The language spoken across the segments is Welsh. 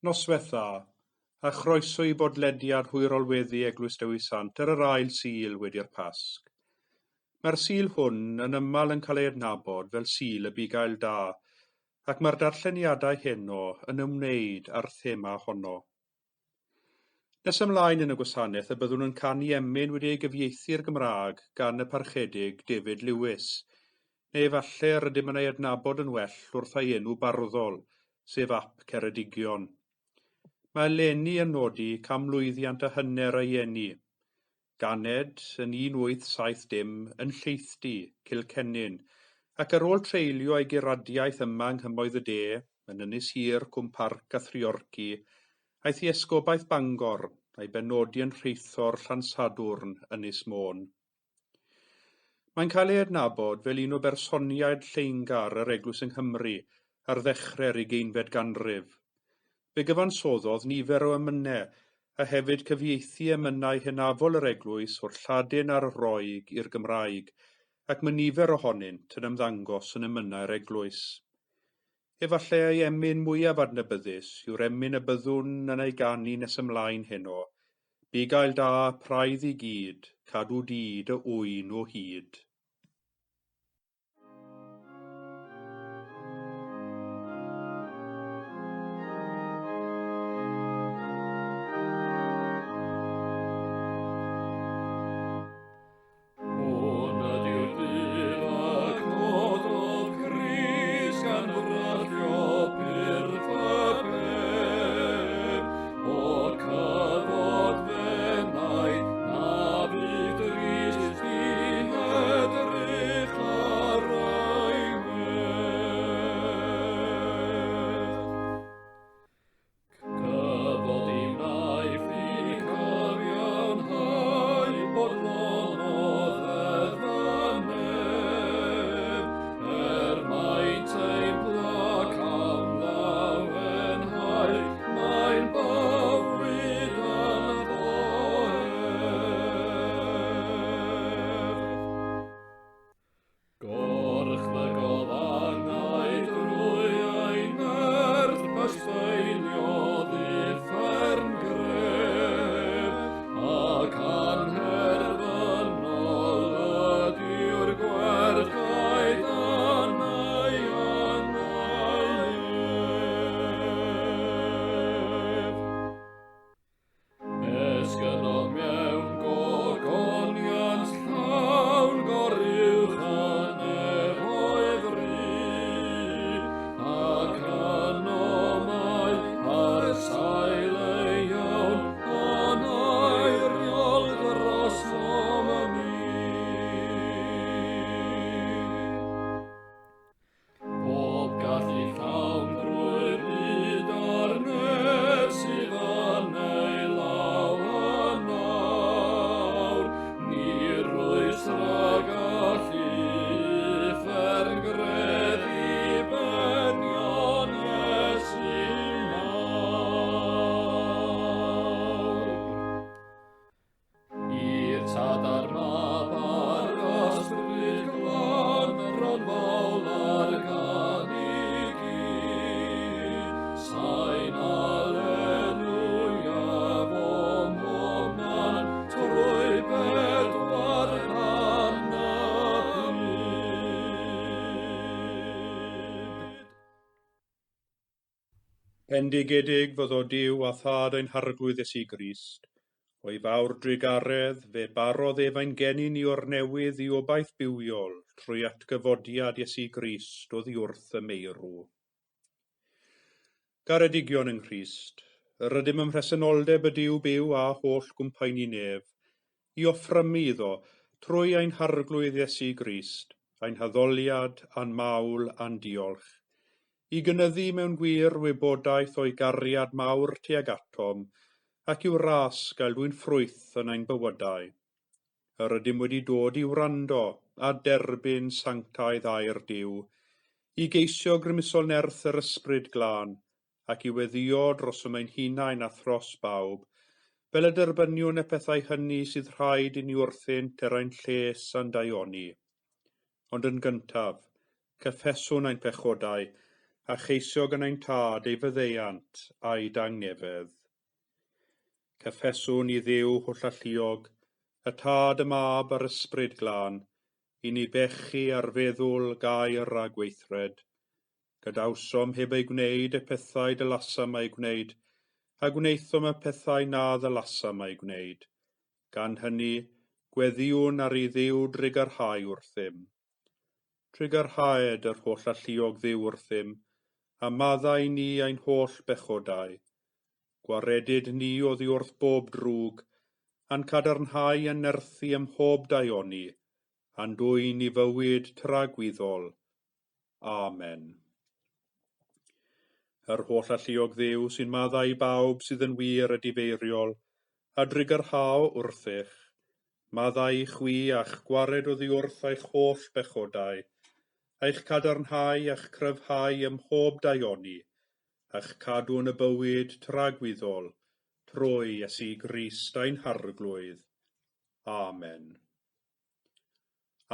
Noswaith dda, a chroeso i bodlediad hwyrol-weddi Eglwys Dewi Sant ar yr ail Sul wedi'r Pasg. Mae'r Sul hwn yn aml yn cael ei adnabod fel Sul y Bugail Da, ac mae'r darlleniadau heno yn ymwneud â'r thema honno. Nes ymlaen yn y gwasanaeth y byddwn yn canu emyn wedi ei gyfieithu i'r Gymraeg gan y Parchedig David Lewis, neu efallai rydym yn ei adnabod yn well wrth ei enw barddol, sef Ap Ceredigion. Mae eleni yn nodi canmlwyddiant a hanner ei eni. Ganed yn 1870 yn Llaethdy, Cilcennin, ac ar ôl treulio ei guradiaeth yma yng Nghymoedd y De, yn Ynys Hir, Cwm Parc a Threorci, aeth i Esgobaeth Bangor a'i benodi yn rheithor Llansadwrn, Ynys Môn. Mae'n cael ei adnabod fel un o bersoniaid lleingar yr Eglwys yng Nghymru ar ddechrau'r ugeinfed ganrif. Fe gyfansoddodd nifer o emynau, a hefyd cyfieithu emynau hynafol yr eglwys o'r Lladin a'r Roeg i'r Gymraeg, ac mae nifer ohonynt yn ymddangos yn emynau'r eglwys. Efallai ei emyn mwyaf adnabyddus yw'r emyn y byddwn yn ei ganu nes ymlaen heno, Bugail da, praidd i gyd, cadw di dy ŵyn o hyd. Hwn ydyw'r dydd a cododd Crist gan frallio pyrth y bedd. O'r cyfod fenai na fydd drist i edrych ar ei wedd. Cyfod i wnaeth i cyfiawnhau bodlonodd ddeddf y nef. Er maint ein pla cawn lawenhau, mae'n bywyd ynddo ef. Gorchfygodd angau drwy ei nerth, ysbeiliodd uffern gref, ac anherfynol ydyw'r gwerth a'i dan ei angau ef. Esgynnodd mewn gogoniant llawn goruwch y nefoedd fri, ac yno mae ar sail ei iawn yn eiriol drosom ni. Pob gallu llawn drwy'r byd a'r nef sydd yn ei law yn awr. Ni rwystra gallu uffern gredu benion Iesu mawr. I'r Tad a'r Mab a'r Ysbryd Glân, rho'n fawl ar gan i gyd. Sain Aleluia fo mhob man, trwy bedwar rhan y byd. Bendigedig fyddo Duw a Thad ein Harglwydd Iesu Grist. O'i fawr drugaredd, fe barodd ef ein geni ni o'r newydd i obaith bywiol trwy atgyfodiad Iesu Grist oddi wrth y meirw. Garedigion yng Nghrist, yr ydym ym mhresenoldeb y Duw byw a holl gwmpaeni nef, i offrymu iddo, trwy ein Harglwydd Iesu Grist, ein haddoliad a'n mawl a'n diolch, i gynyddu mewn gwir wybodaeth o'i gariad mawr tuag atom, ac i'w ras gael dwyn ffrwyth yn ein bywydau. Yr ydym wedi dod i wrando a derbyn sanctaidd air Duw, i geisio grymusol nerth yr Ysbryd Glân, ac i weddïo drosom ein hunain a thros bawb, fel y derbyniwn y pethau hynny sydd rhaid i ni wrthynt er ein lles a'n daioni. Ond yn gyntaf, cyffeswn ein pechodau, a cheisio gan ein Tad ei faddeuant a'i dangnefedd. Cyffeswn i Dduw hollalluog, y Tad, y Mab a'r Ysbryd Glân, i ni bechu ar feddwl, gair a gweithred. Gadawsom heb ei gwneud y pethau dylasam eu gwneud, a gwnaethom y pethau na ddylasam eu gwneud. Gan hynny, gweddïwn ar i Dduw drugarhau wrthym. Trugarhaed yr hollalluog Dduw wrthym, a maddau ni ein holl bechodau. Gwaredid ni oddi wrth bob drwg, a'n cadarnhau a'n nerthu ym mhob daioni, a'n dwyn i fywyd tragwyddol. Amen. Yr hollalluog Dduw sy'n maddau i bawb sydd yn wir edifeiriol, a drugarhao wrthych, maddau i chwi a'ch gwared oddi wrth eich holl bechodau, eich cadarnhau a'ch cryfhau ym mhob daioni, a'ch cadw yn y bywyd tragwyddol, trwy Iesu Grist ein Harglwydd. Amen.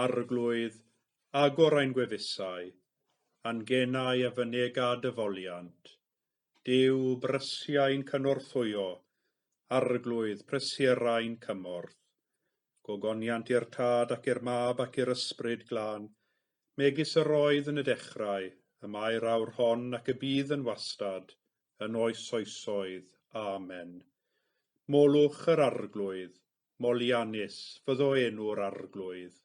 Arglwydd, agor ein gwefusau, a'n genau a fynega dy foliant. Duw, brysiau'n cynorthwyo, Arglwydd, prysurau'n cymorth. Gogoniant i'r Tad ac i'r Mab ac i'r Ysbryd Glân, megis yr oedd yn y dechrau, y mae'r awr hon ac y bydd yn wastad, yn oes oesoedd. Amen. Molwch yr Arglwydd, moliannus fyddo enw'r Arglwydd.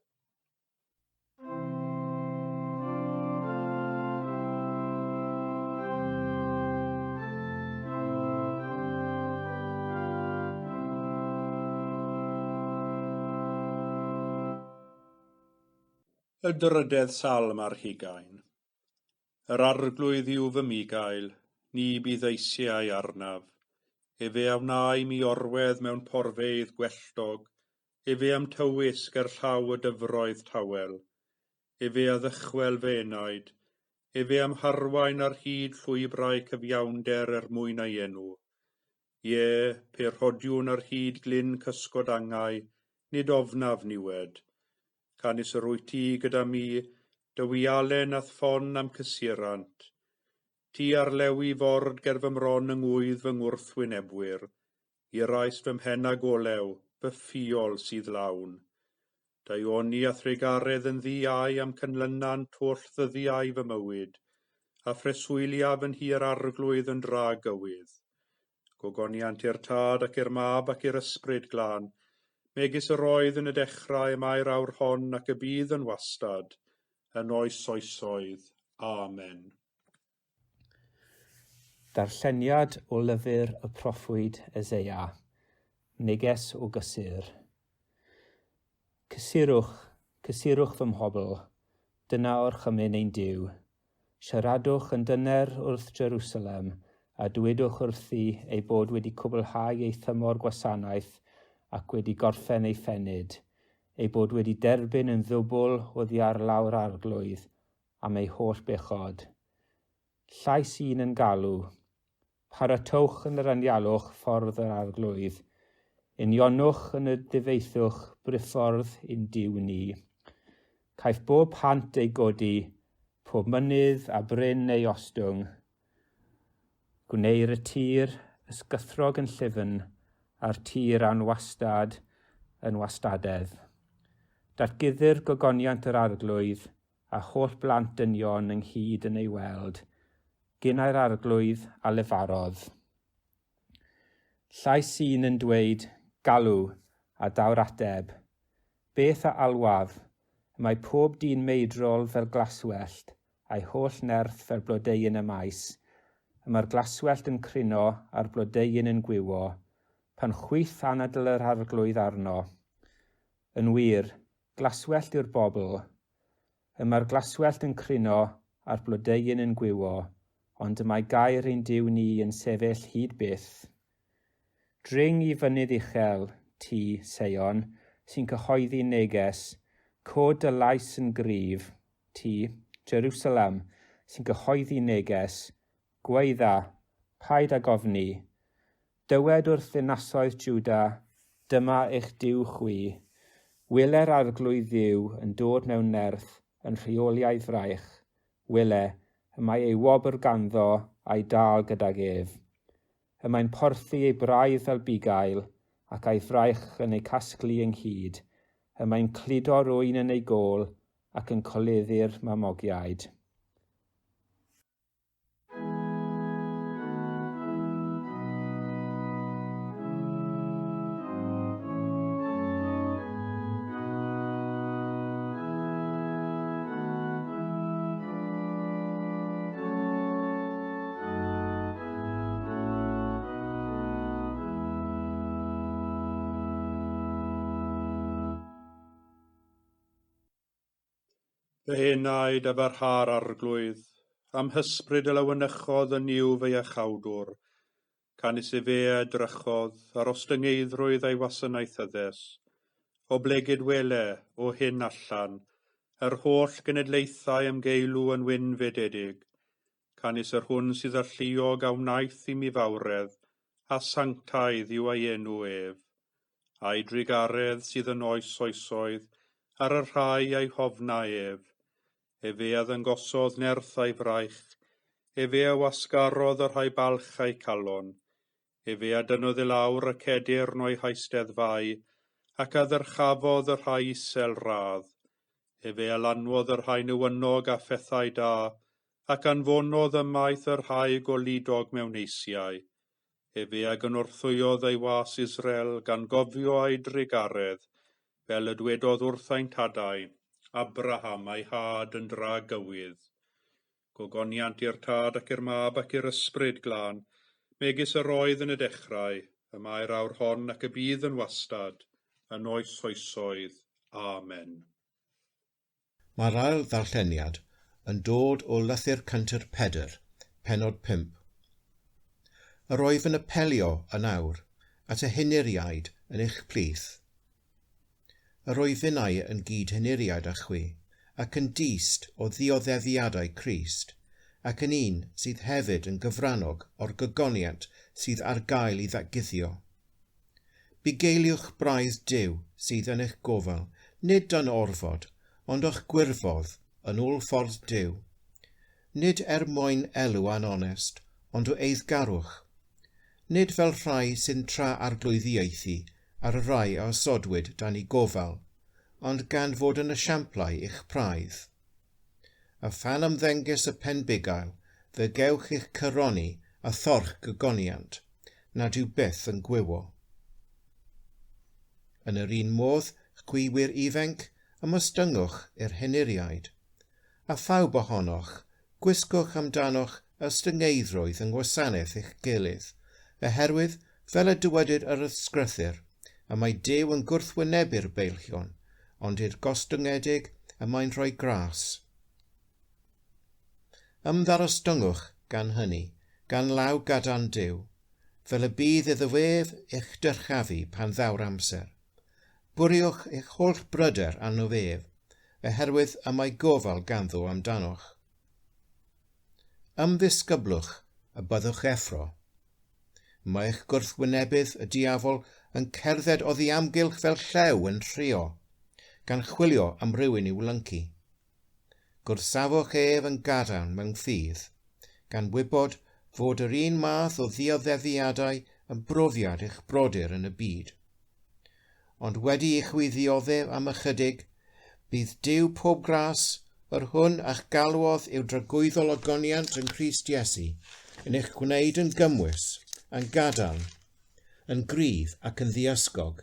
Y drydedd salm ar hugain. Yr Arglwydd yw fy migail, ni bydd eisiau arnaf. Efe a wna i mi orwedd mewn porfeydd gwelltog, efe a'm tywys ger llaw y dyfroedd tawel. Efe a ddychwel fy enaid, efe a'm harwain ar hyd llwybrau cyfiawnder er mwyn ei enw. Ie, pe rhodiwn ar hyd glyn cysgod angau, nid ofnaf niwed. Canys yr wyt ti gyda mi, dy wialen a'th ffon a'm cysurant. Ti ar lewi ford ger fy mron yng ngwydd fy ngwrthwynebwyr. Irais fy mhen ag olew, fy ffiol sydd lawn. Daioni a thrugaredd yn ddiau am cynlynant holl ddyddiau fy mywyd, a phreswyliaf yn nhŷ'r Arglwydd yn dragywydd. Gogoniant i'r Tad ac i'r Mab ac i'r Ysbryd Glân, megis yr oedd yn y dechrau y mae'r awr hon ac y bydd yn wastad, yn oes oesoedd. Amen. Darlleniad o lyfr y proffwyd Eseia. Neges o gysur. Cysurwch, cysurwch fy mhobl, dyna orchymyn ein Duw. Siaradwch yn dyner wrth Jerusalem, a dywedwch wrthi ei bod wedi cwblhau ei thymor gwasanaeth ac wedi gorffen ei phenyd, ei bod wedi derbyn yn ddwbl oddi ar law'r Arglwydd am ei holl bechod. Llais un yn galw, Paratowch yn yr anialwch ffordd yr Arglwydd, unionwch yn y difeithwch briffordd i'n Duw ni. Caiff bob pant ei godi, pob mynydd a bryn ei ostwng. Gwneir y tir ysgythrog yn llyfn, a'r tir anwastad yn wastadedd. Datguddir gogoniant yr Arglwydd, a holl blant dynion ynghyd yn ei weld, Gynnau'r Arglwydd a lefarodd. Llais un yn dweud, Galw, a daw'r ateb. Beth a alwaf? Y mae pob dyn meidrol fel glaswellt, a'i holl nerth fel blodeuyn y maes. Y mae'r glaswellt yn crino a'r blodeuyn yn gwywo, pan chwyth anadl yr Arglwydd arno. Yn wir, glaswellt yw'r bobl. Y mae'r glaswellt yn crino a'r blodeuyn yn gwywo, ond y mae gair ein Duw ni yn sefyll hyd byth. Dring i fynydd uchel, ti, Seion, sy'n cyhoeddi neges, cod dy lais yn gryf, ti, Jerusalem, sy'n cyhoeddi neges, gwaedda, paid ag ofni. Dywed wrth ddinasoedd Jwda, Dyma eich Duw chwi. Wele'r Arglwydd Dduw yn dod mewn nerth yn rheoliau fraich, wele, Y mae ei wobr ganddo a'i dal gydag ef. Y mae'n porthi ei braidd fel bugail, ac a'i fraich yn ei casglu ynghyd. Y mae'n cludo'r ŵyn yn ei gôl ac yn coleddu'r mamogiaid. Fy enaid a farha'r arglwydd, am hysbryd y lawenychodd yn Nuw fy iachawdwr, canys efe a edrychodd ar ostyngeiddrwydd a'i wasanaethyddes, oblegid wele, o hyn allan, yr holl genedlaethau ymgeilw yn wynfydedig, canys yr hwn sydd alluog a wnaeth i mi fawredd, a sanctaidd yw ei enw ef, a'i drugaredd sydd yn oes oesoedd, ar y rhai a'i hofna ef. Efe a ddangosodd nerth a'i fraich, efe a wasgarodd y rhai balch a'i calon, efe a dynnodd i lawr y cedyrn o'i heisteddfau, ac a ddyrchafodd y rhai isel radd. Efe a lanwodd y rhai newynog a phethau da, ac anfonodd ymaith y rhai goludog mewn eisiau. Efe a gynorthwyodd ei was Israel gan gofio ei drugaredd, fel y dwedodd wrth ein tadau, Abraham a'i had yn dragywydd. Gogoniant i'r tad ac i'r mab ac i'r ysbryd glân, megis yr oedd yn y dechrau, y mae'r awr hon ac y bydd yn wastad, yn oes oesoedd. Amen. Mae'r ail ddarlleniad yn dod o Lythyr Cyntaf Pedr, pennod 5. Yr oedd yn apelio yn awr at y henuriaid yn eich plith. Yr oedd finnau yn gyd-henuriaid â chwi, ac yn dyst o ddioddefiadau Crist, ac yn un sydd hefyd yn gyfrannog o'r gogoniant sydd ar gael i ddatguddio. Bugeiliwch braidd Duw sydd yn eich gofal, nid dan orfod, ond o'ch gwirfodd yn ôl ffordd Duw. Nid er mwyn elw anonest, ond o eiddgarwch. Nid fel rhai sy'n tra arglwyddiaethu ar y rhai a osodwyd dan ei gofal, ond gan fod yn esiamplau i'ch praidd. A phan ymddengys y penbugail, fe gewch eich coroni a thorch gogoniant, nad yw byth yn gwywo. Yn yr un modd, chwi wir ifanc, ymostynwch i'r henuriaid, a phawb ohonoch, gwisgwch amdanoch ystyngeiddrwydd yng ngwasanaeth eich gilydd, oherwydd, fel y dywedir yr ysgrythur, y mae Duw yn gwrthwynebu'r beilchion, ond i'r gostyngedig y mae'n rhoi gras. Ymddarostyngwch gan hynny, gan law gadarn Duw, fel y bydd iddo ef eich dyrchafu pan ddaw'r amser. Bwriwch eich holl bryder arno ef, oherwydd y mae gofal ganddo amdanoch. Ymddisgyblwch y byddwch effro. Mae eich gwrthwynebydd y diafol yn cerdded oddi amgylch fel llew yn rhuo, gan chwilio am rywun i'w lyncu. Gwrthsafwch ef yn gadarn mewn ffydd, gan wybod fod yr un math o ddioddefiadau yn brofiad eich brodyr yn y byd. Ond wedi i chwi ddioddef am ychydig, bydd Duw pob gras, yr hwn a'ch galwodd i'w dragwyddol ogoniant yn Nghrist Iesu, yn eich gwneud yn gymwys, yn gadarn, yn gryf ac yn ddiysgog,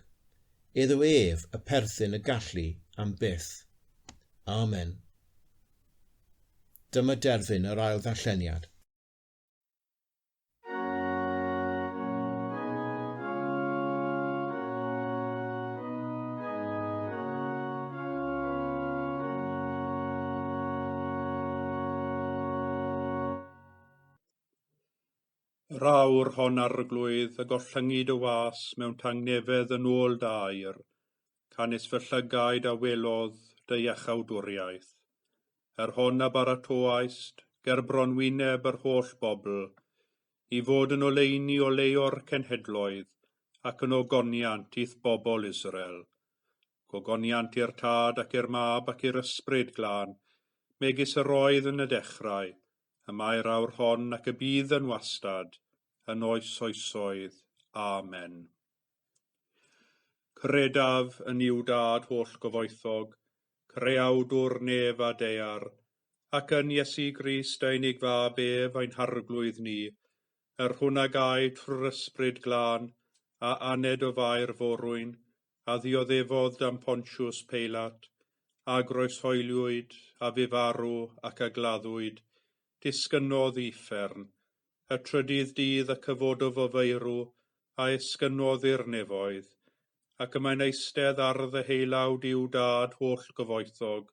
iddo ef y perthyn y gallu am byth. Amen. Dyma derfyn yr ail ddarlleniad. Yr awr hon arglwydd y gollyngi dy was mewn tangnefedd yn ôl dy air, canys fy llygaid a welodd dy iachawdwriaeth. Yr hon a baratoaist ger bron wyneb yr holl bobl, i fod yn oleuni oleuo'r cenhedloedd ac yn ogoniant i'th bobl Israel. Gogoniant i'r tad ac i'r mab ac i'r ysbryd glân, megis yr oedd yn y dechrau, Y mae'r awr hon ac y bydd yn wastad, yn oes oesoedd. Amen. Credaf yn i'w dad holl gyfoethog, creawdwr nef a daear, ac yn Iesu Grist ein unig fab ef ein harglwydd ni, yr hwn a gaed trwy'r ysbryd glân, a aned o fair forwyn, a ddioddefodd dan Pontius Peilat, a groeshoeliwyd, a fu farw ac a gladdwyd, disgynnodd i uffern, y trydydd dydd y cyfododd o feirw, a esgynnodd i'r nefoedd, ac y mae'n eistedd ar ddeheulaw Duw Dad holl gyfoethog,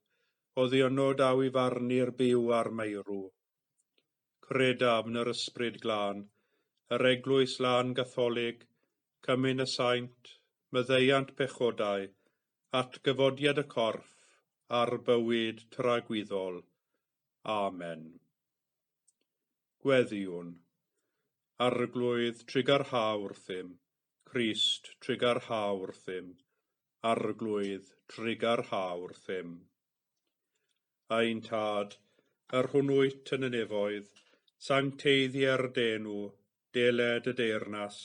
oddi yno daw i farnu'r byw a'r meirw. Credaf yn yr ysbryd glân, yr eglwys lân gatholig, cymun y saint, maddeuant pechodau, atgyfodiad y corff, a'r bywyd tragwyddol. Amen. Gweddïwn. Arglwydd, trugarha wrthym. Crist, trugarha wrthym. Arglwydd, trugarha wrthym. Ein tad, yr hwn wyt yn y nefoedd, sancteiddier d'enw, deled y deyrnas,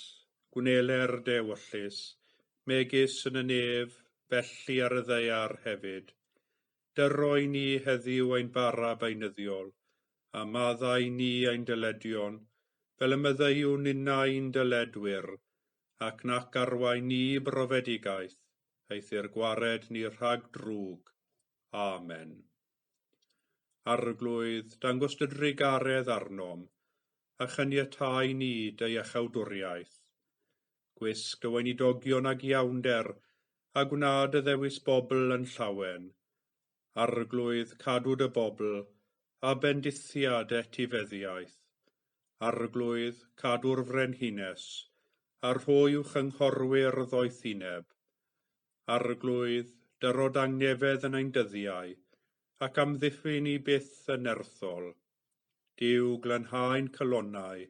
gwneler dy ewyllys, megis yn y nef, felly ar y ddaear hefyd. Dyroi ni heddiw ein bara beunyddiol, a maddau ni ein dyledion, fel y maddeuwn ninnau'n dyledwyr, ac nac arwain ni brofedigaeth, eithr gwared ni rhag drwg. Amen. Arglwydd, dangos dy drugaredd arnom, a chaniatáu ni dy iachawdwriaeth. Gwisg dy weinidogion ag iawnder, a gwna dy ddewis bobl yn llawen. Arglwydd, cadw dy bobl, a bendithiad etifeddiaeth. Arglwydd, cadw'r frenhines, a rhoi i'w chynghorwyr ddoethineb. Arglwydd, dyrod angnefedd yn ein dyddiau, ac amddiffyn ni byth yn nerthol. Duw glanhau'n calonnau,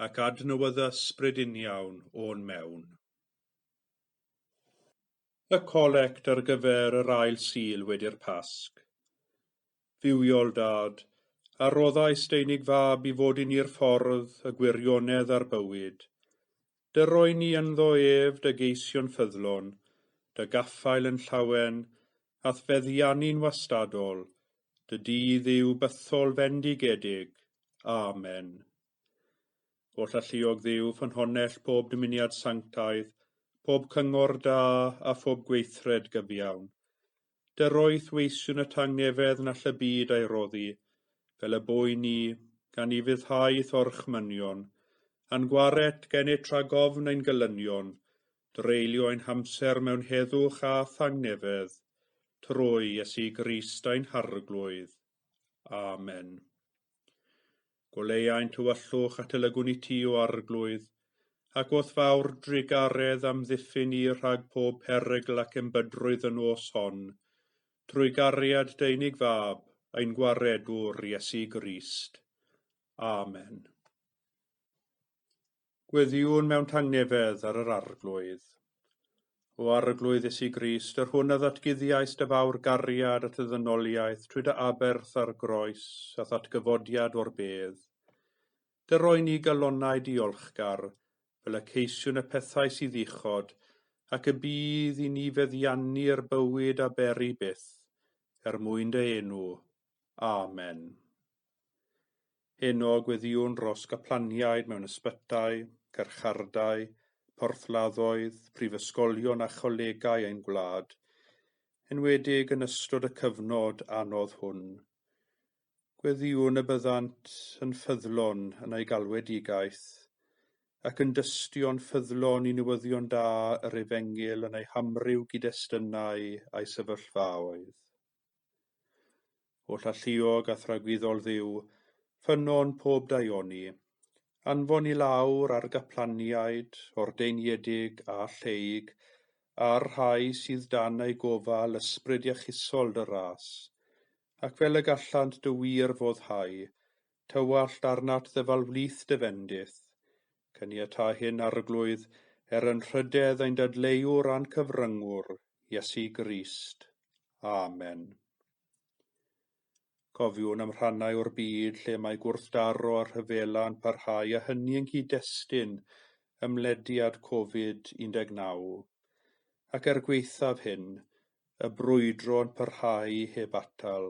ac adnewyddu ysbryd uniawn o'n mewn. Y colect ar gyfer yr ail Sul wedi'r Pasg. Fywiol dad, a roddais dy unig fab i fod i ni'r ffordd, y gwirionedd a'r bywyd. Dyroi ni ynddo ef dy geisio'n ffyddlon, dy gaffael yn llawen, a'th feddiannu'n wastadol, dy dydd yw bythol fendigedig. Amen. Holl alluog Dduw, ffynhonnell pob dymuniad sanctaidd, pob cyngor da a phob gweithred gyfiawn. Dyroeth weision y tangnefedd na all y byd a'i roddi, fel y bwy ni, gan i fuddhau i'th orchmynion, a'n gwaret gennyt rhag ofn ein gelynion, dreulio ein hamser mewn heddwch a thangnefedd, trwy Iesu Grist ein Harglwydd. Amen. Goleuai'n tywyllwch at y lygwn i ti o Arglwydd, ac wrth fawr drugaredd amddiffyn ni rhag pob perygl ac embydrwydd y nos hon, trwy gariad dy unig fab, ein gwaredwr Iesu Grist. Amen. Gweddïwn mewn tangnefedd ar yr Arglwydd. O Arglwydd Iesu Grist, yr hwn a ddatguddiais dy fawr gariad at y ddynoliaeth trwy dy aberth ar groes a ddatgyfodiad o'r bedd. Dyroi ni galonnau diolchgar, fel y ceisiwn y pethau sydd uchod, ac y bydd i ni feddiannu'r bywyd a beri byth, er mwyn dy enw. Amen. Heno gweddïwn dros gaplaniaid mewn ysbytai, carchardai, porthladdoedd, prifysgolion a cholegau ein gwlad, enwedig yn ystod y cyfnod anodd hwn. Gweddïwn y byddant yn ffyddlon yn eu galwedigaeth, ac yn dystio'n ffyddlon i newyddion da yr efengyl yn eu hamryw gyd-destunau a'u sefyllfaoedd. Holl alluog a thragwyddol Dduw, ffynnon pob daioni, anfon i lawr ar gaplaniaid, ordeiniedig a lleig, a'r rhai sydd dan eu gofal ysbryd iachusol dy ras, ac fel y gallant dy wir foddhau, tywallt arnat ddyfal wlith dy fendith. Caniatâ hyn Arglwydd, er yn rhydedd ein dadleuwr a'n cyfryngwr, Iesu Grist. Amen. Cofiwn am rhannau o'r byd lle mae gwrthdaro a rhyfela yn parhau a hynny yng nghyd-destun ymlediad Covid-19. Ac er gwaethaf hyn, y brwydro yn parhau heb atal.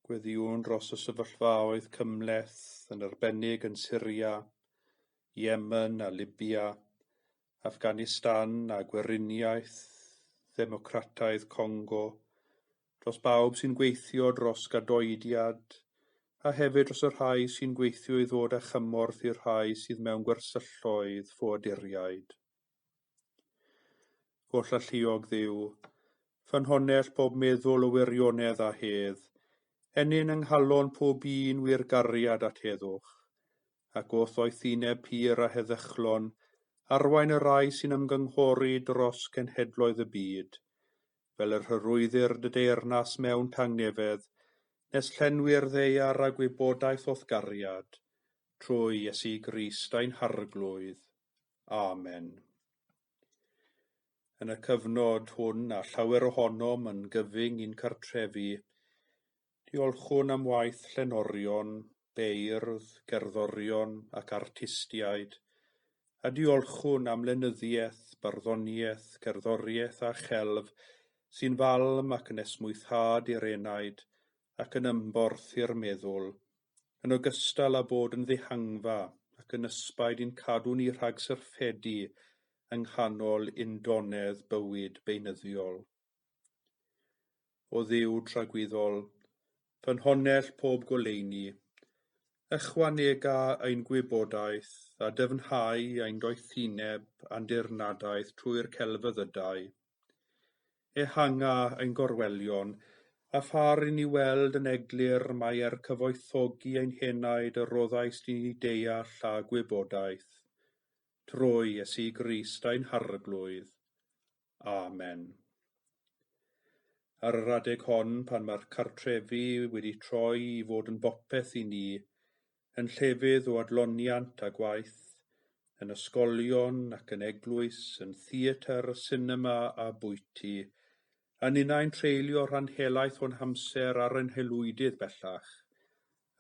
Gweddïwn dros y sefyllfaoedd cymhleth yn arbennig yn Syria, Yemen a Libya, Afghanistan a Gweriniaeth Ddemocrataidd Congo, dros bawb sy'n gweithio dros gadoediad, a hefyd dros y rhai sy'n gweithio i ddod â chymorth i'r rhai sydd mewn gwersylloedd ffoaduriaid. Holl alluog Dduw, ffynhonnell pob meddwl o wirionedd a hedd, ennyn yng nghalon pob un wir gariad at heddwch, ac o'th ddoethineb pur a heddychlon, arwain y rhai sy'n ymgynghori dros cenhedloedd y byd, fel yr hyrwyddir dy deyrnas mewn tangnefedd, nes llenwi'r ddaear â gwybodaeth o'th gariad, trwy Iesu Grist ein Harglwydd. Amen. Yn y cyfnod hwn, a llawer ohonom yn gyfyng i'n cartrefi, diolchwn am waith llenorion, beirdd, cerddorion ac artistiaid, a diolchwn am lenyddiaeth, barddoniaeth, cerddoriaeth a chelf sy'n falm ac yn esmwythâd i'r enaid ac yn ymborth i'r meddwl, yn ogystal â bod yn ddihangfa ac yn ysbaid i'n cadw ni rhag syrffedu yng nghanol undonedd bywyd beunyddiol. O Dduw tragwyddol, ffynhonnell pob goleuni, ychwanega ein gwybodaeth a dyfnhau ein doethineb a'n dirnadaeth trwy'r celfyddydau. Ehanga ein gorwelion, a phar i ni weld yn eglur mai er cyfoethogi ein henaid y roddaist i ni deall a gwybodaeth, trwy Iesu Grist ein Harglwydd. Amen. Ar yr adeg hon, pan mae'r cartrefi wedi troi i fod yn bopeth i ni, yn llefydd o adloniant a gwaith, yn ysgolion ac yn eglwys, yn theatr, sinema a bwyty, a ninnau'n treulio rhan helaeth o'n hamser ar ein haelwydydd bellach.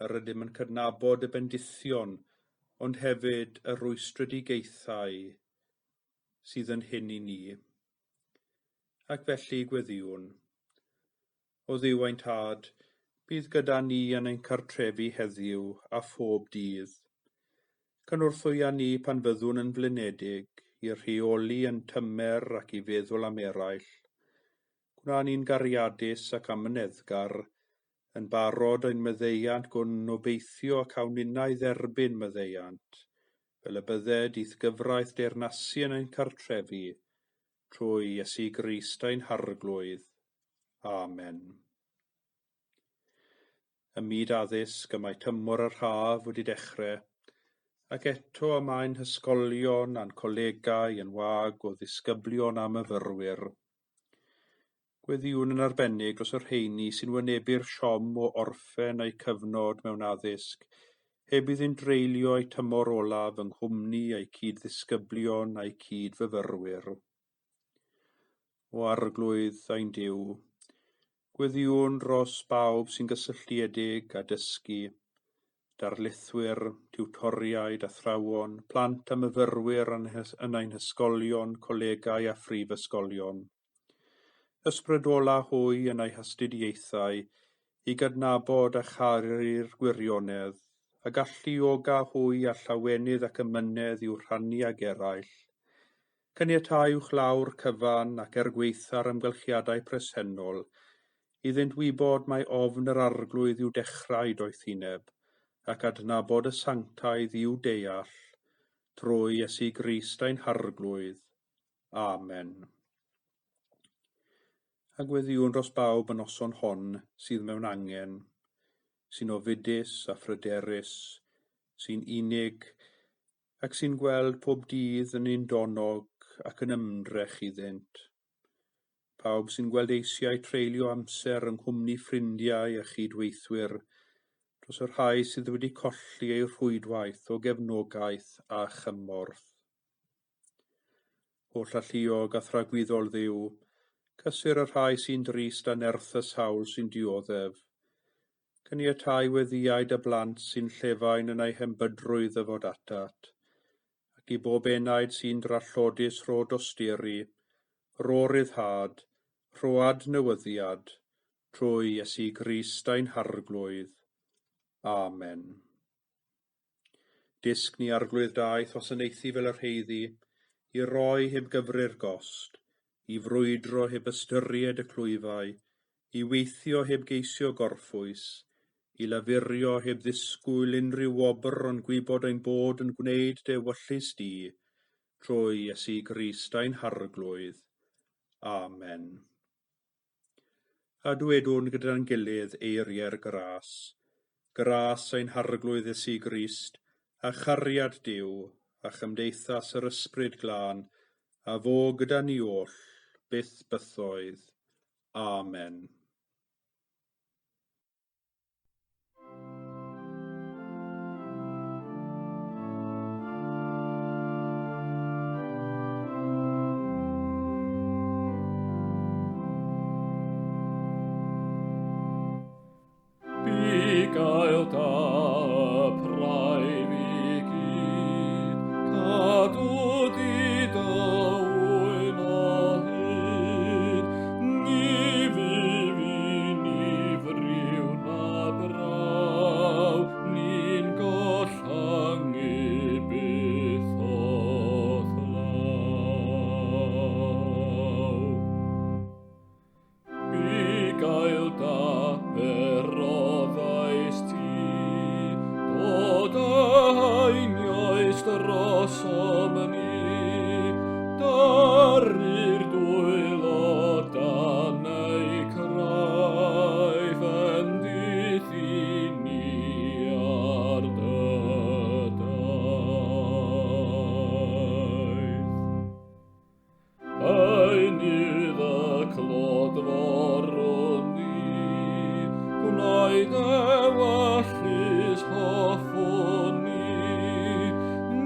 Yr ydym yn cydnabod y bendithion, ond hefyd y rwystredigaethau sydd yn hyn i ni. Ac felly gweddïwn. O Dduw ein Tad, bydd gyda ni yn ein cartrefi heddiw a phob dydd. Cynorthwya ni pan fyddwn yn flinedig, i rheoli yn tymer ac i feddwl am eraill. Gwna ni'n gariadus ac amyneddgar, yn barod ein maddeuant gwn obeithio cawn ninnau dderbyn maddeuant, fel y bydded i'th gyfraith deyrnasu yn ein cartrefi, trwy Iesu Grist ein Harglwydd. Amen. Ym myd addysg y mae tymor yr haf wedi dechrau, ac eto y mae'n hysgolion a'n colegau yn wag o ddisgyblion a myfyrwyr. Gweddïwn yn arbennig dros y rheini sy'n wynebu'r siom o orffen eu cyfnod mewn addysg, heb iddynt dreulio eu tymor olaf yng nghwmni eu cyd-ddisgyblion a'u cyd-fyfyrwyr. O Arglwydd ein Duw, gweddïwn dros bawb sy'n gysylltiedig â dysgu, darlithwyr, tiwtoriaid, athrawon, plant a myfyrwyr yn ein hysgolion, colegau a phrifysgolion. Ysbrydola hwy yn eu hastudiaethau i gydnabod a charu'r gwirionedd, a galluoga hwy a llawenydd ac amynedd i'w rhannu ag eraill. Caniatâu uwchlaw'r cyfan ac er gwaetha'r amgylchiadau presennol, iddynt wybod mai ofn yr Arglwydd yw dechrau doethineb, ac adnabod y sanctaidd i'w deall, trwy Iesu Grist ein Harglwydd. Amen. A gweddïwn dros bawb y noson hon sydd mewn angen, sy'n ofidus a phryderus, sy'n unig, ac sy'n gweld pob dydd yn undonog ac yn ymdrech iddynt. Pawb sy'n gweld eisiau treulio amser yng nghwmni ffrindiau a chydweithwyr, dros y rhai sydd wedi colli eu rhwydwaith o gefnogaeth a chymorth. Holl alluog a thragwyddol Dduw, cysur y rhai sy'n drist a nerth y sawl sy'n dioddef. Caniatáu weddïau dy blant sy'n llefain yn eu hembydrwydd ddyfod atat, ac i bob enaid sy'n drallodus rho dosturi, rho ryddhad, rho adnewyddiad, trwy Iesu Grist ein Harglwydd. Amen. Dysg ni Arglwydd daeth wasanaethu fel y rheiddi, i roi heb gyfri'r gost, i frwydro heb ystyried y clwyfau, i weithio heb geisio gorffwys, i lafurio heb ddisgwyl unrhyw wobr ond gwybod ein bod yn gwneud d'ewyllys di, trwy Iesu Grist ein Harglwydd. Amen. A dwedwn gyda'n gilydd eiriau'r gras. Gras ein Harglwydd Iesu Grist, a chariad Duw, a chymdeithas yr Ysbryd Glân, a fo gyda ni oll, byth bythoedd. Amen. Bugail da y praidd i gyd, cadw di dy ŵyn o hyd. Ni fydd i ni friw na braw, ni'n gollangu byth o'th law. Bugail da fe roddaist ti, dod a einioes drosom ni, daru'r dwylo dan eu craif, bendith i ni ar dy daith. Beunydd y clodforwn ni, gwnaed ewyllys hoffwn ni,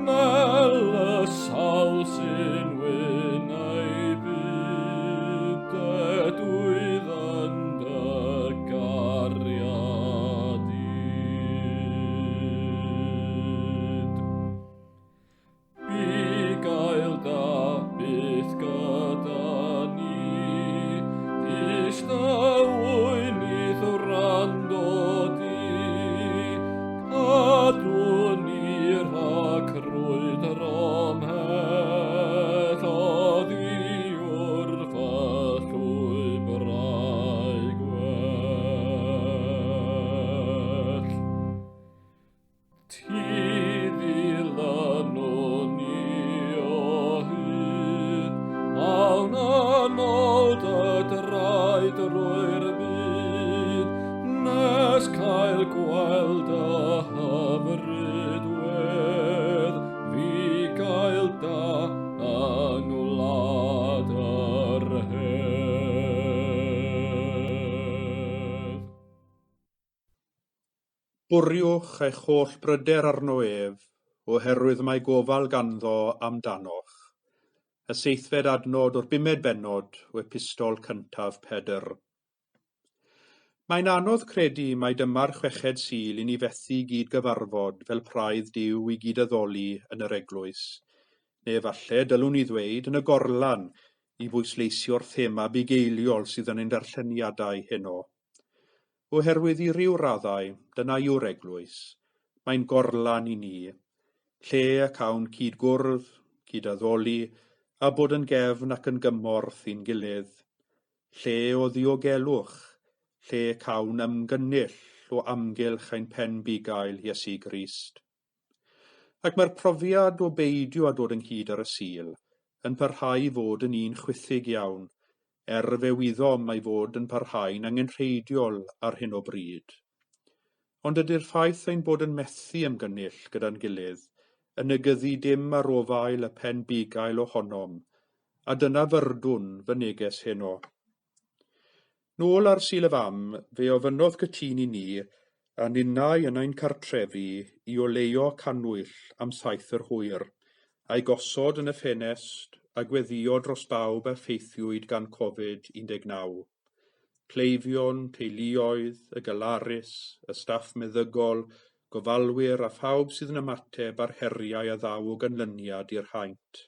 mel y sawl sy'n wynebu, dedwydd yn dy gariad hyd. Bugail da byth gyda ni, dysg dy ŵyn i'th wrando di, cadw ni rhag crwydro ymhell oddi wrth y llwybrau gwell. Ti ddilynwn ni o hyd, awn yn ôl dy draed drwy'r byd, nes cael gweld y hyfryd wedd, fugail da yng ngwlad yr hedd. Bwriwch eich holl bryder arno ef, oherwydd mae gofal ganddo amdanoch. Y seithfed adnod o'r bumed bennod o epistol cyntaf Pedr. Mae'n anodd credu mai dyma'r chweched Sul i ni fethu gyd-gyfarfod fel praidd Duw i gydaddoli yn yr eglwys, neu efallai dylwn i ddweud yn y gorlan i bwysleisio'r thema bugeiliol sydd yn ein darlleniadau heno. Oherwydd i ryw raddau, dyna yw'r eglwys, mae'n gorlan i ni, lle y cawn cyd-gwrdd, cyd-addoli, a bod yn gefn ac yn gymorth i'n gilydd, lle o ddiogelwch, lle cawn ymgynnull o amgylch ein pen bugail Iesu Grist. Ac mae'r profiad o beidio â dod ynghyd ar y Sul yn parhau i fod yn un chwithig iawn, er fe wyddom ei fod yn parhau'n angenrheidiol ar hyn o bryd. Ond ydy'r ffaith ein bod yn methu ymgynnull gyda'n gilydd yn negyddu dim ar ofael y pen bugail ohonom, a dyna fyrdwn fy neges heno. Nôl ar Sul y Fam, fe ofynnodd Cytûn i ni, a ninnau yn ein cartrefi i oleuo cannwyll am 7 yr hwyr, a'i gosod yn y ffenest a gweddïo dros bawb a ffeithiwyd gan Covid-19. Cleifion, teuluoedd, y galarus, y staff meddygol, gofalwyr a phawb sydd yn ymateb ar heriau a ddaw o ganlyniad i'r haint.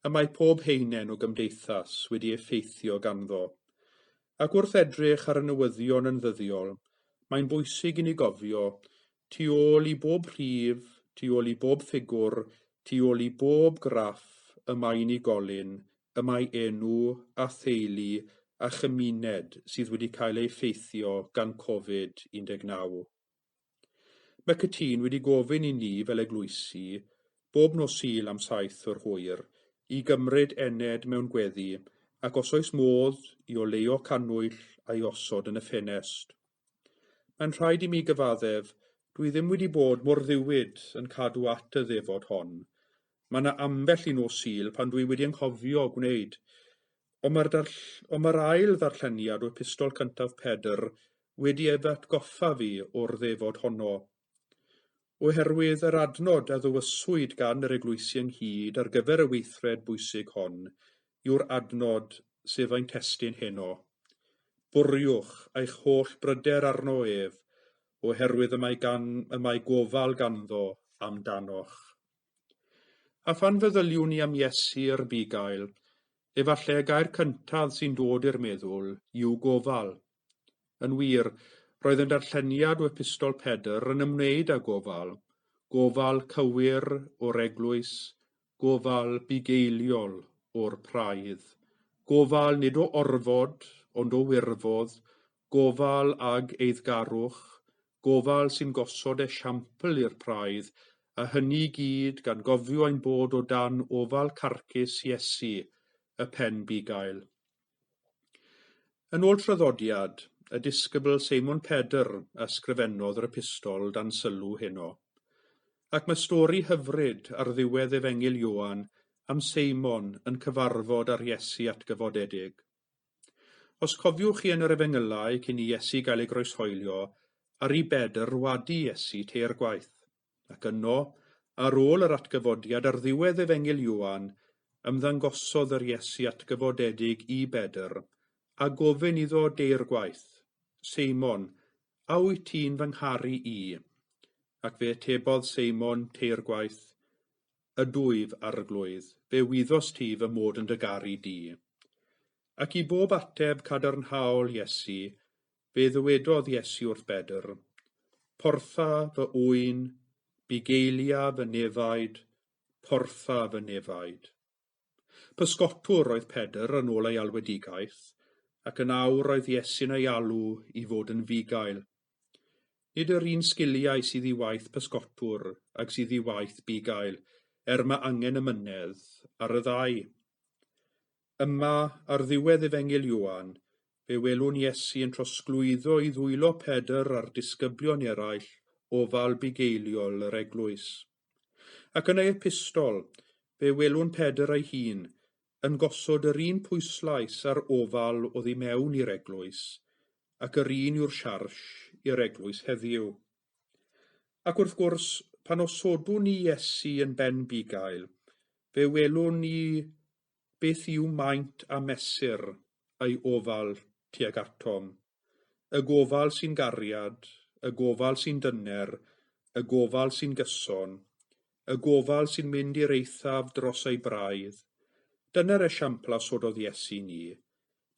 Y mae pob heinen o gymdeithas wedi effeithio ganddo. Ac wrth edrych ar y newyddion yn ddyddiol, mae'n bwysig i ni gofio, tu ôl i bob rhif, tu ôl i bob ffigwr, tu ôl i bob graff y mae unigolyn, y mae enw a theulu a chymuned sydd wedi cael ei effeithio gan Covid-19. Mae Cytûn wedi gofyn i ni fel eglwysi, bob nos Sul am 7 o'r hwyr, i gymryd ened mewn gweddi ac os oes modd i oleuo cannwyll a'i osod yn y ffenest. Mae'n rhaid i mi gyfaddef, dwi ddim wedi bod mor ddiwyd yn cadw at y ddefod hon. Mae yna ambell i nos Sul pan dwi wedi anghofio gwneud. Ond mae'r ail ddarlleniad o epistol cyntaf Pedr wedi ei atgoffa fi o'r ddefod honno. Oherwydd yr adnod a ddywyswyd gan yr eglwysi ynghyd ar gyfer y weithred bwysig hon yw'r adnod sef ein testun heno. Bwriwch eich holl bryder arno ef, oherwydd y mae gofal ganddo amdanoch. A phan feddyliwn ni am Iesu'r bugail, efallai y gair cyntaf sy'n dod i'r meddwl yw gofal. Yn wir, roedd yn darlleniad o epistol Pedr yn ymwneud â gofal, gofal cywir o'r eglwys, gofal bugeiliol o'r praidd, gofal nid o orfod ond o wirfodd, gofal ag eiddgarwch, gofal sy'n gosod esiampl i'r praidd, a hynny i gyd gan gofio ein bod o dan ofal carcus Iesu, y pen bugail. Yn ôl traddodiad, y disgybl Seimon Pedr ysgrifennodd yr epistol dan sylw heno. Ac mae stori hyfryd ar ddiwedd Efengyl Ioan am Seimon yn cyfarfod â'r Iesu atgyfodedig. Os cofiwch chi yn yr Efengylau cyn i Iesu gael ei groeshoelio, ar i Bedr wadu Iesu teir gwaith. Ac yno, ar ôl yr atgyfodiad ar ddiwedd Efengyl Ioan, ymddangosodd yr Iesu atgyfodedig i Bedr, a gofyn iddo deir gwaith, Seimon, a wyt ti'n fy ngharu i? Ac fe atebodd Seimon teir gwaith, Ydwyf, Arglwydd, fe wyddost ti fy mod yn dy garu di. Ac i bob ateb cadarnhaol Iesu, fe ddywedodd Iesu wrth Bedr, Portha fy ŵyn, bugeilia fy nefaid, portha fy nefaid. Pysgotwr oedd Pedr yn ôl ei alwedigaeth, ac yn awr oedd Iesu'n ei alw i fod yn fugail. Nid yr un sgiliau sydd i waith pysgotwr ag sydd i waith bugail, er mae angen amynedd ar y ddau. Yma, ar ddiwedd Efengyl Ioan, fe welwn Iesu yn trosglwyddo i ddwylo Pedr a'r disgyblion eraill ofal bugeiliol yr eglwys. Ac yn ei epistol, fe welwn Pedr ei hun yn gosod yr un pwyslais ar ofal oddi mewn i'r eglwys, ac yr un yw'r siars i'r eglwys heddiw. Ac wrth gwrs, pan osodwn ni Iesu yn ben bugail, fe welwn ni beth yw maint a mesur ei ofal tuag atom. Y gofal sy'n gariad, y gofal sy'n dyner, y gofal sy'n gyson, y gofal sy'n mynd i'r eithaf dros ei braidd. Dyna'r esiampl a osododd Iesu ni.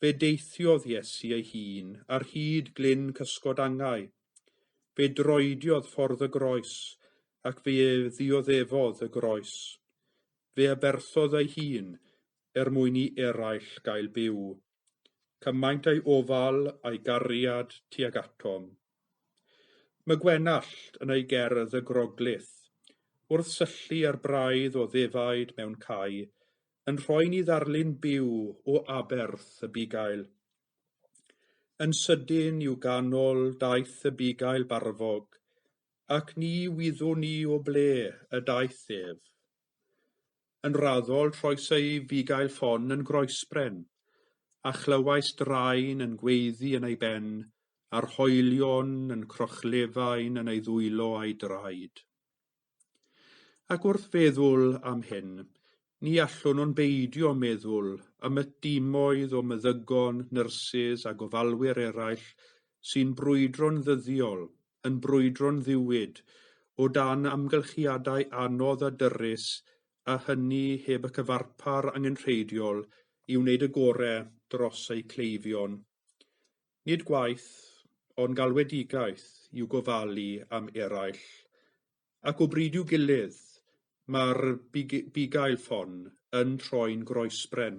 Fe deithiodd Iesu ei hun ar hyd glyn cysgod angau. Fe droediodd ffordd y groes, ac fe ddioddefodd y groes. Fe aberthodd ei hun er mwyn i eraill gael byw. Cymaint ei ofal a'i gariad tuag atom. Mae Gwenallt yn ei gerdd y Groglith, wrth syllu ar braidd o ddefaid mewn cae, yn rhoi ni ddarlun byw o aberth y bugail. Yn sydyn i'w ganol daeth y bugail barfog, ac ni wyddwn ni o ble y daeth ef. Yn raddol troes ei fugail ffon yn groesbren, a chlywais draen yn gweiddi yn ei ben, a'r hoelion yn crochlefain yn ei ddwylo a'i draed. Ac wrth feddwl am hyn, Ni allwn ond beidio meddwl am y dimoedd o meddygon, nyrsys a gofalwyr eraill sy'n brwydro'n ddyddiol, yn brwydro'n ddiwyd, o dan amgylchiadau anodd a dyrys, a hynny heb y cyfarpar angenrheidiol i wneud y gorau dros eu cleifion. Nid gwaith, ond galwedigaeth i'w gofalu am eraill. Ac o bryd i'w gilydd, mae'r bugail ffon yn troi'n groesbren.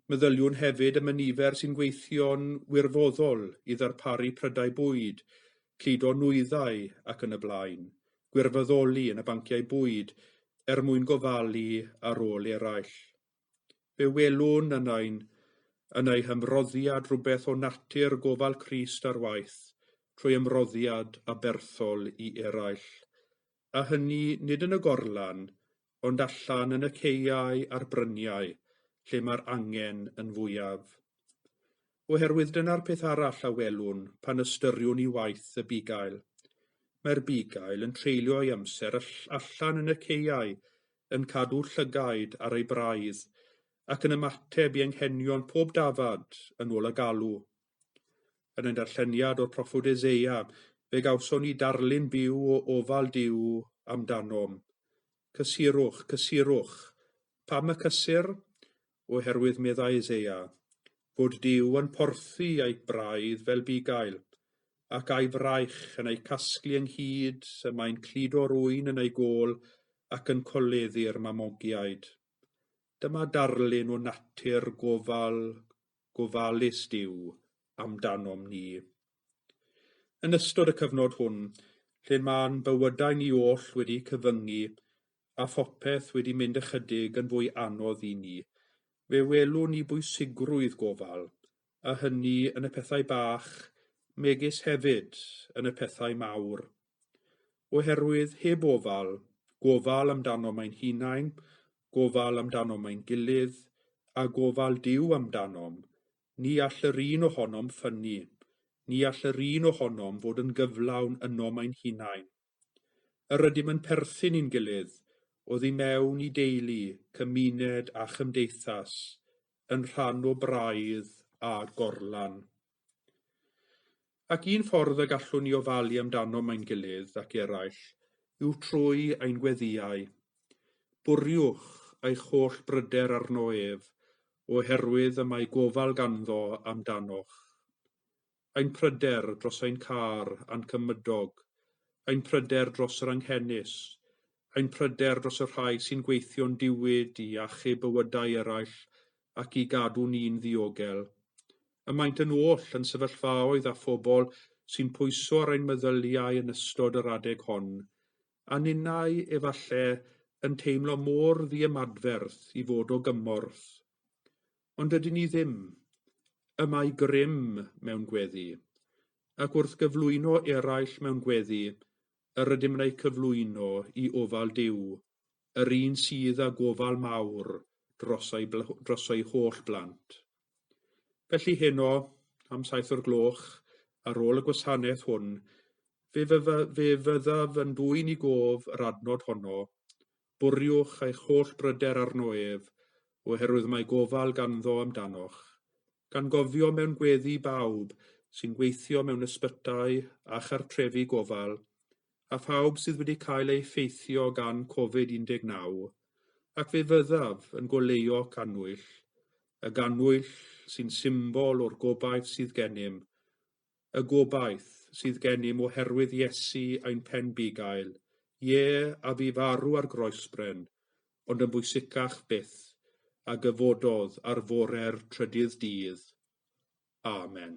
Meddyliwn hefyd am y nifer sy'n gweithio'n wirfoddol i ddarparu prydau bwyd, cludo nwyddau ac yn y blaen, gwirfoddoli yn y banciau bwyd er mwyn gofalu ar ôl eraill. Fe welwn yn ei hymroddiad rhywbeth o natur gofal Crist ar waith, trwy ymroddiad aberthol i eraill. A hynny nid yn y gorlan, ond allan yn y caeau a'r bryniau, lle mae'r angen yn fwyaf. Oherwydd dyna'r peth arall a welwn pan ystyriwn i waith y bugail. Mae'r bugail yn treulio ei amser allan yn y caeau, yn cadw llygaid ar ei braidd, ac yn ymateb i anghenion pob dafad yn ôl y galw. Yn ein darlleniad o'r proffwyd Eseia, fe gawson ni darlun byw o ofal Duw amdanom. Cysurwch, cysurwch. Pam y cysur? Oherwydd meddai Eseia, fod Duw yn porthi ei braidd fel bugail, ac a'i fraich yn ei casglu ynghyd, y mae'n cludo'r ŵyn yn ei gôl ac yn coleddu'r mamogiaid. Dyma darlun o natur gofal, gofalus Duw amdanom ni. Yn ystod y cyfnod hwn, lle mae'n bywydau ni oll wedi cyfyngu a phopeth wedi mynd ychydig yn fwy anodd i ni, fe welwn ni bwysigrwydd gofal, a hynny yn y pethau bach, megis hefyd yn y pethau mawr. Oherwydd heb ofal, gofal amdanom ein hunain, gofal amdanom ein gilydd, a gofal Duw amdanom, ni all yr un ohonom ffynnu, ni all yr un ohonom fod yn gyflawn ynom ein hunain. Yr ydym yn perthyn i'n gilydd, oddi mewn i deulu, cymuned a chymdeithas, yn rhan o braidd a gorlan. Ac un ffordd y gallwn ni ofalu amdanom ein gilydd ac eraill yw trwy ein gweddïau. Bwriwch eich holl bryder arno ef, oherwydd y mae gofal ganddo amdanoch. Ein pryder dros ein car a'n cymydog, ein pryder dros yr anghenus, ein pryder dros y rhai sy'n gweithio'n diwyd i achub bywydau eraill ac i gadw ni'n ddiogel. Y maent yn oll yn sefyllfaoedd a phobl sy'n pwyso ar ein meddyliau yn ystod yr adeg hon, a ninnau efallai yn teimlo mor ddiymadferth i fod o gymorth. Ond ydyn ni ddim. Y mae grym mewn gweddi, ac wrth gyflwyno eraill mewn gweddi, yr ydym yn eu cyflwyno i ofal Duw, yr un sydd â gofal mawr dros ei holl blant. Felly heno, am 7:00, ar ôl y gwasanaeth hwn, fe fyddaf yn dwyn i gof yr adnod honno, bwriwch eich holl bryder arno ef, oherwydd mae gofal ganddo amdanoch, gan gofio mewn gweddi bawb sy'n gweithio mewn ysbytai a chartrefi gofal, a phawb sydd wedi cael eu effeithio gan Covid-19, ac fe fyddaf yn goleuo cannwyll, y gannwyll sy'n symbol o'r gobaith sydd gennym, y gobaith sydd gennym oherwydd Iesu ein pen bugail, ie, a fu farw ar groesbren, ond yn bwysicach byth, a gyfododd ar fore'r trydydd dydd. Amen.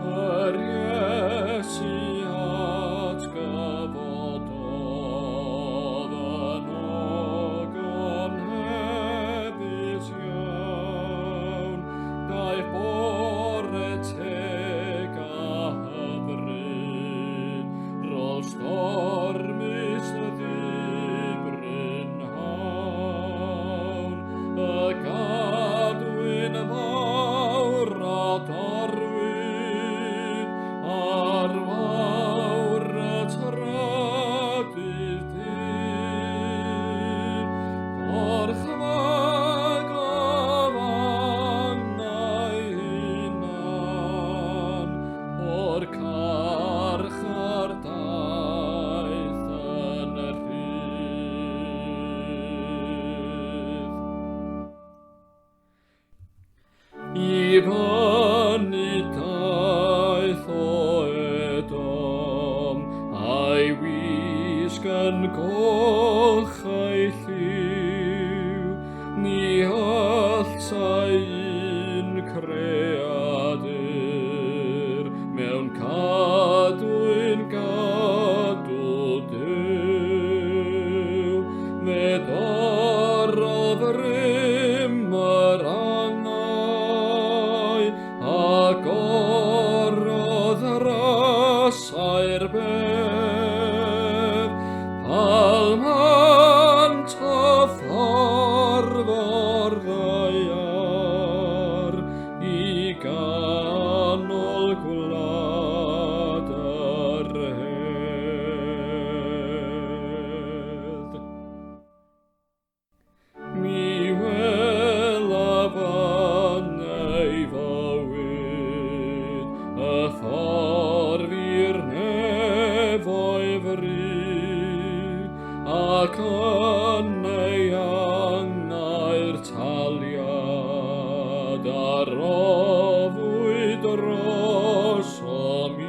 Yr Iesu atgyfododd yn ogoneddus iawn, daeth I fyny daeth o Edom, a'i wisg yn goch a'i lliw, ni allsai un creadur mewn cadwyn gadw Duw. Fe dorrodd rym yr angau, a gorodd rasau'r bedd. Palmant a ffordd o'r ddaear i ganol gwlad yr hedd. Mi welaf yn ei fywyd y ffordd i'r nefoedd fri, ac yn ei angau'r taliad a roddwyd drosom i.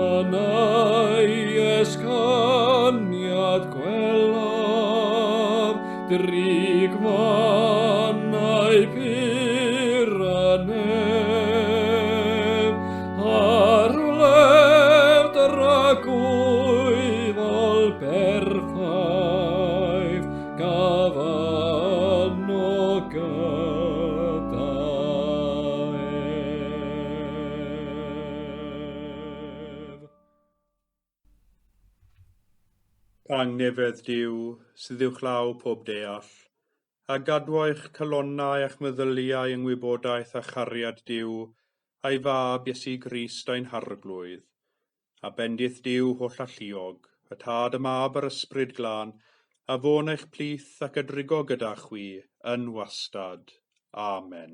Yn ei esgyniad gwelaf drigfannau pur y nef, a'r wledd dragwyddol berffaith gaf yno gyda ef. Tangnefedd Duw, sydd uwchlaw pob deall, a gadwo eich calonnau a'ch meddyliau yng ngwybodaeth a chariad Duw, a'i fab Iesu Grist ein Harglwydd, a bendith Duw hollalluog, y Tad, y Mab a'r Ysbryd Glân, a fo'n eich plith ac a drigo gyda chwi yn wastad. Amen.